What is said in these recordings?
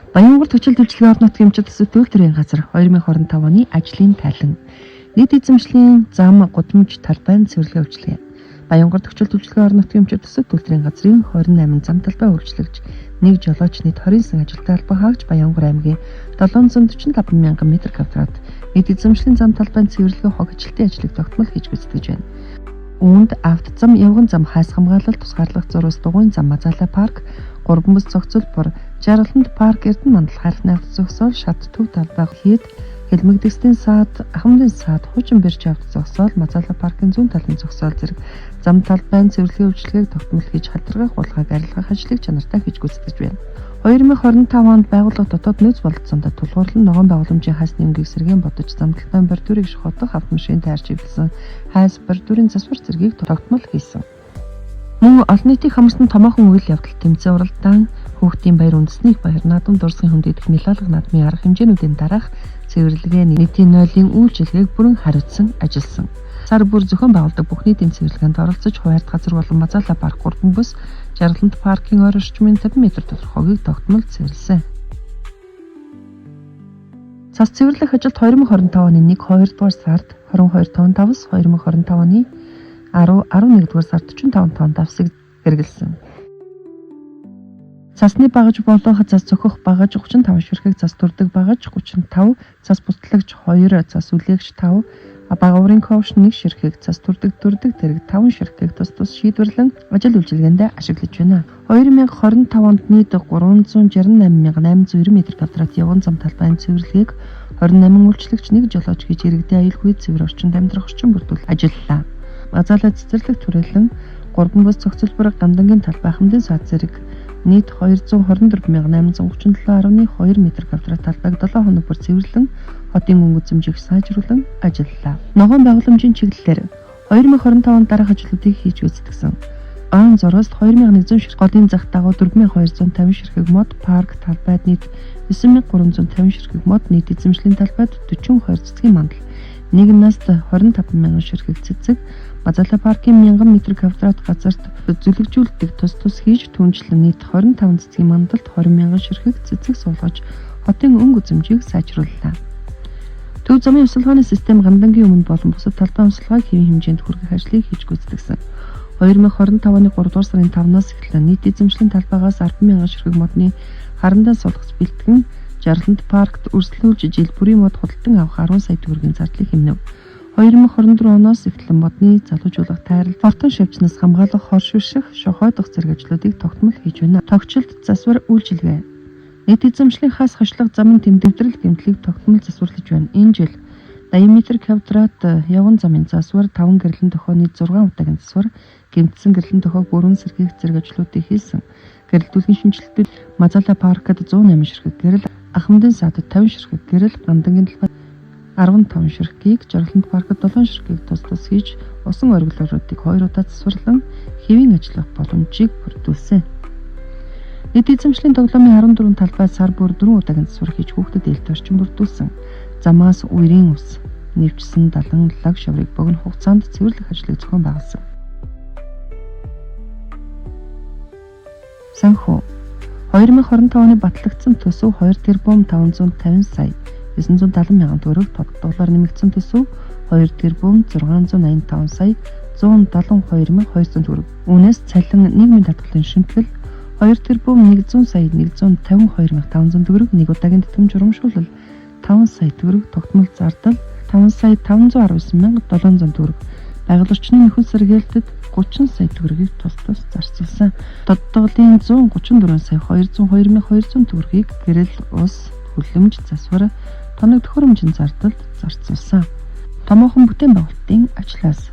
Баянгар төчил үйлчилгээ орон нутгийн эмчит төсөв төвлөрийн газар 2025 оны ажлын тайлан. Нийт эзэмшлийн зам гудамж талбайн цэвэрлэгээ үйлчилгээ. Баянгар төгчил үйлчилгээ орон нутгийн эмчит төсөв төвлөрийн газрын 28 зам талбай үйлчлэгч нэг жолооч нийт 29 ажилтан албан хаагч Баянгар аймгийн 745 мянган метр квадрат нийт эзэмшлийн зам талбайн цэвэрлэгээ хог ажилтны ажлыг тогтмол хийж гүйцэтгэж байна. Үүнд автозам, явган зам, хайс хамгаалал, тусгаарлах зурвас, дугуйн зам, Мазаалай парк, Гурван бүс зохицолбор, Жаргалант парк, Эрдэнэ мандал, хайрхны авто зогсоол, шат төв талбай хийд, Хэлмэгдэсдийн саад, Ахмадын саад, Хуучин бирж авто зогсоол, Мазаалай паркын зүүн талын зогсоол зэрэг зам талбайн цэвэрлэгийн үйлчилгээг тогтмол хийж халдваргах хулгайг арилгах ажлыг чанартай хийж гүйцэтгэж байна. 2025 онд байгууллага дотоод нөөц бололцоонд тулгуурлан ногоон байгууламжийн хайсны өнгийг сэргээн бодож зам талбайн бордюрыг шохотох автомашин тайрч эвлэсэн хайс бордюрын засвар зэргийг тогтмол хийсэн. Мөн олон нийтийн хамарсан томоохон үйл явдал тэмцээн уралдаан, хүүхдийн баяр үндэсний их баяр наадам дурсгийн хүндэтгэх милалга наадмын арга хэмжээнүүдийн дараах цэвэрлэгээ нийтийн нойлын үйлчилгээг бүрэн хариуцсан ажилласан. Сар бүр зохион байгуулдаг бүх нийтийн цэвэрлэгээнд оролцож хуваарьт газар болон Мазаалай парк гурван бүс Жаргалант паркын ойр орчмын 50 м доторх хогийг тогтмол цэвэрлсэн. Цас цэвэрлэх ажилд 2025 оны 1 2 дугаар сард 22 тонн давс, 2025 оны 10 11 дугаар сард 45 тонн давсыг хэрэглэсэн. Цасны багаж болох цас цохих багаж 35 ширхэг, цас түрдэг багаж 35, цас буцлагч 2, цас үлээгч 5, багаврын ковш 1 ширхэг, цас түрдэг түрдэг тэрэг 5 ширхгийг тус тус шийдвэрлэн ажил үйлчилгээнд ашиглаж байна. 2025 онд нийт 368,890 м квадрат явган зам талбайн цэвэрлэгийг 28 үйлчлэгч нэг жолооч хийж иргэдийн аюулгүй цэвэр орчинд амьдрах орчин бүрдүүл ажиллалаа. Мазаалай цэцэрлэг түрээлэн гурван бүс зохицолбор Гандангийн талбай Ахмадын сад зэрэг нийт 224,837.2 м квадрат талбайг 7 хоног бүр цэвэрлэн хотын өнгө үзэмжийг сайжруулан ажиллалаа. Ногоон байгууламжийн чиглэлээр 2025 онд дараах ажлуудыг хийж гүйцэтгэсэн. Он зураас 2100 ширхэг голын зах дагуу 4250 ширхэг мод парк талбайд нийт 9350 ширхэг мод нийт эзэмшлийн талбайд 42 цэцгийн мандал нэг наст 25 мянган ширхэг цэцэг Мазаалай паркын 1000 м квадрат газарт зүлэгжүүлдэг тус тус хийж түншлэн нийт 25 цэцгийн мандалд 20 мянган ширхэг цэцэг суулгаж хотын өнгө үзэмжийг сайжрууллаа. Төв замын хувьсалгааны систем Гандангийн өмнө болон бусад талбайн хувьсалгааг хэвийн хэмжээнд хүргэх ажлыг хийж гүйцэтгэсэн. 2025 оны 3 дугаар сарын 5-наас эхлэн нийт эзэмшлийн талбайгаас 10 мянган ширхэг модны харандаа суулгах бэлтгэн Жаргалант паркт өрсөлдөж жил бүрийн мод худалдан авах 10 сая төгрөгийн зардлыг хэмнэв. 2024 оноос эхлэн модны залуужуулах тайрал, фортон шавжнаас хамгаалах хор ширших, шохойдох зэрэг ажлуудыг тогтмол хийж байна. Тогтчлт засвар үйлчилгээ. Нийт эзэмшлийн хас хашлага замын тэмдэглэл гэмтлийг тогтмол засварлаж байна. Энэ жил 80 м квадрат явган замын засвар, 5 гэрлэн тохионы 6 удаагийн засвар, гэмтсэн гэрлэн тохиог бүрэн сэргээх зэрэг ажлуудыг хийсэн. Гэрэлтүүлгийн шинжилэлтүүд Мазаалай паркад 108 ширхэг гэрэл, Ахмадын садад 50 ширхэг гэрэл, Гандангийн талбай 15 ширхгийг, Жаргалант паркад 7 ширхгийг тус тус хийж усан оргилууруудыг 2 удаа засварлан хэвийн ажиллах боломжийг бүрдүүлсэн. Нийт эзэмшлийн тоглоомын 14 талбай сар бүр 4 удаагийн засвар хийж хүүхдэд ээлтэй орчин бүрдүүлсэн. Замаас үерийн ус, нэвчсэн далан лаг шаврыг богино хугацаанд цэвэрлэх ажлыг зохион байгуулсан. Санхүү 2025 оны батлагдсан төсөв 2 тэрбум 550 сая 970 мянган төгрөг, доллар нэмэгдсэн төсөв 2 тэрбум 685 сая 172 мянга 200 төгрөг. Үүнээс цалин нийгмийн даатгалын шимтгэл 2 тэрбум 100 сая 152 мянга 500 төгрөг, нэг удаагийн тэтгэмж урамшуулал 5 сая төгрөг, тогтмол зардал 5 сая 519 мянга 700 төгрөг. Байгаль орчны нөхөн сэргээлтэд 30 сая төгрөгийг тус тус зарцуулсан. Тоддолын 134 сая 202 мянга 200 төгрөгийг гэрэл ус хүлэмж засвар тоног төхөөрөмжийн зардалд зарцуулсан. Томоохон бүтээн байгуулалтын ажлаас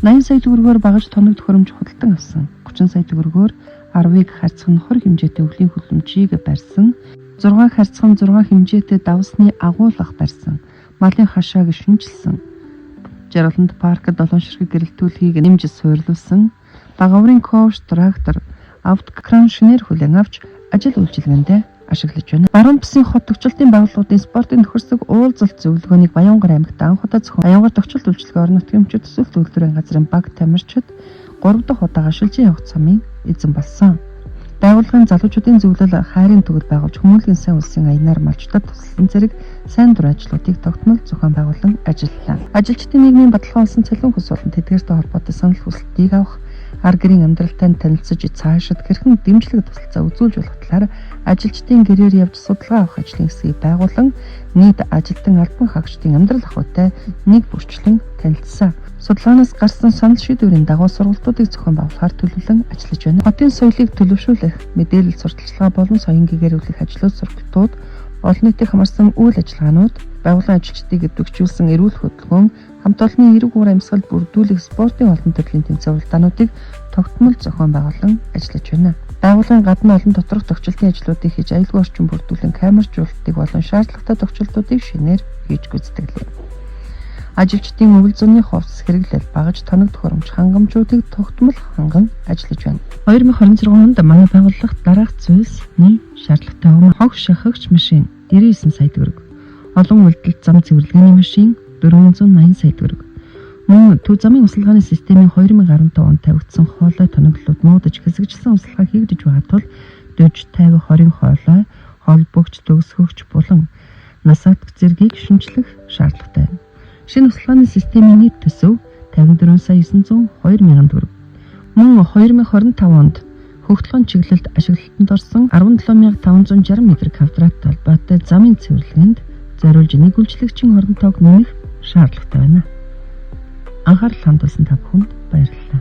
80 сая төгрөгөөр багаж тоног төхөөрөмж худалдан авсан. 30 сая төгрөгөөр 10-ыг харьцах нь 20 хэмжээтэй өвлийн хүлэмжийг барьсан. 6 харьцах нь 6 хэмжээтэй давсны агуулга барьсан. Малын хашааг шинэчилсэн. Жаргалант паркад 7 ширхэг гэрэлтүүлгийг нэмж суйрлуулсан. Багаврын ковш, трактор, автокран шинээр хүлээн авч ажил үйлчилгээндээ ашиглаж байна. Баруун бүсийн хот төгчлөлтийн байгууллагуудын спортын тохирсог уулзалт зөвлөгөөнийг Баянгар аймагт анх удаа зохион Баянгар төгчлөлт үйлчилгээ орон нутгийн өмчит төсөлт үйлдвэрийн газрын баг тамирчид 3 дахь удаага шилжин явах замын эзэн болсон. Байгууллагын залуучуудын зөвлөл хайрын төгөл байгуулж хүмүүлийн сайн улсын аянаар малчдад тусласан зэрэг сайн дур ажлуудыг тогтмол зохион байгуулан ажиллалаа. Ажилчдын нийгмийн баталгаа олсон цалин хөлс болон тэдгээртэй холбоотой санал хүсэлтийг авах, ар гэрийн амьдралтай танилцаж цаашид хэрхэн дэмжлэг туслалцаа үзүүлж болох талаар ажилчдын гэрээр явж судалгаа авах ажлын хэсгийг байгуулан нийт ажилтан албан хаагчдын амьдрал ахуйтай нэг бүрчлэн танилцсан. Судалгаанаас гарсан санал шийдвэрийн дагуу сургалтуудыг зохион байгуулахаар төлөвлөн ажиллаж байна. Хотын соёлыг төлөвшүүлэх, мэдээлэл сурталчилгаа болон соён гэгээрүүлэх ажлууд, сургалтууд, олон нийтийг хамарсан үйл ажиллагаанууд, байгууллагын ажилчдыг идэвхжүүлсэн эрүүл хөдөлгөөн, хамт олонны эрэг уур амьсгал бүрдүүлэх спортын олон төрлийн тэмцээн уралдаануудыг тогтмол зохион байгуулан ажиллаж байна. Байгууллагын гадна олон доторх тохичлтын ажлуудыг хийж аюулгүй орчин бүрдүүлэн камержуулалтыг болон шаардлагатай тохичлтуудыг шинээр хийж гүйцэтгэлээ. Ажилчдын өвөл зуны хувцас хэрэглэл, багаж тоног төхөөрөмж, хангамжуудыг тогтмол ханган ажиллаж байна. 2026 онд манай байгууллагт дараах зүйлсний шаардлагатай байгаа: хог шахагч машин 99 сая төгрөг, олон үйлдэлт зам цэвэрлэгээний машин 480 сая төгрөг. Мөн төв замын услалгааны системийн 2015 онд тавигдсан хоолой тоноглолууд муудаж хэсэгчлэн услалгаа хийгдэж байгаа тул 40, 50, 20 хоолой, холбогч, төгсгөгч болон насаатг зэргийг шинчлэх шаардлагатай байна. Шинэ услалгааны системийн нийт төсөв 54 сая 902 мянган төгрөг. Мөн 2025 онд Хөгтлөгөн чиглэлд ашиглалтанд орсон 17560 м квадрат талбайтай замын цэвэрлэгээнд зориулж нэг үйлчлэгчийн оронтойг нэмэх шаардлагатай байна. Анхаарал хандуулсан та бүхэнд баярлалаа.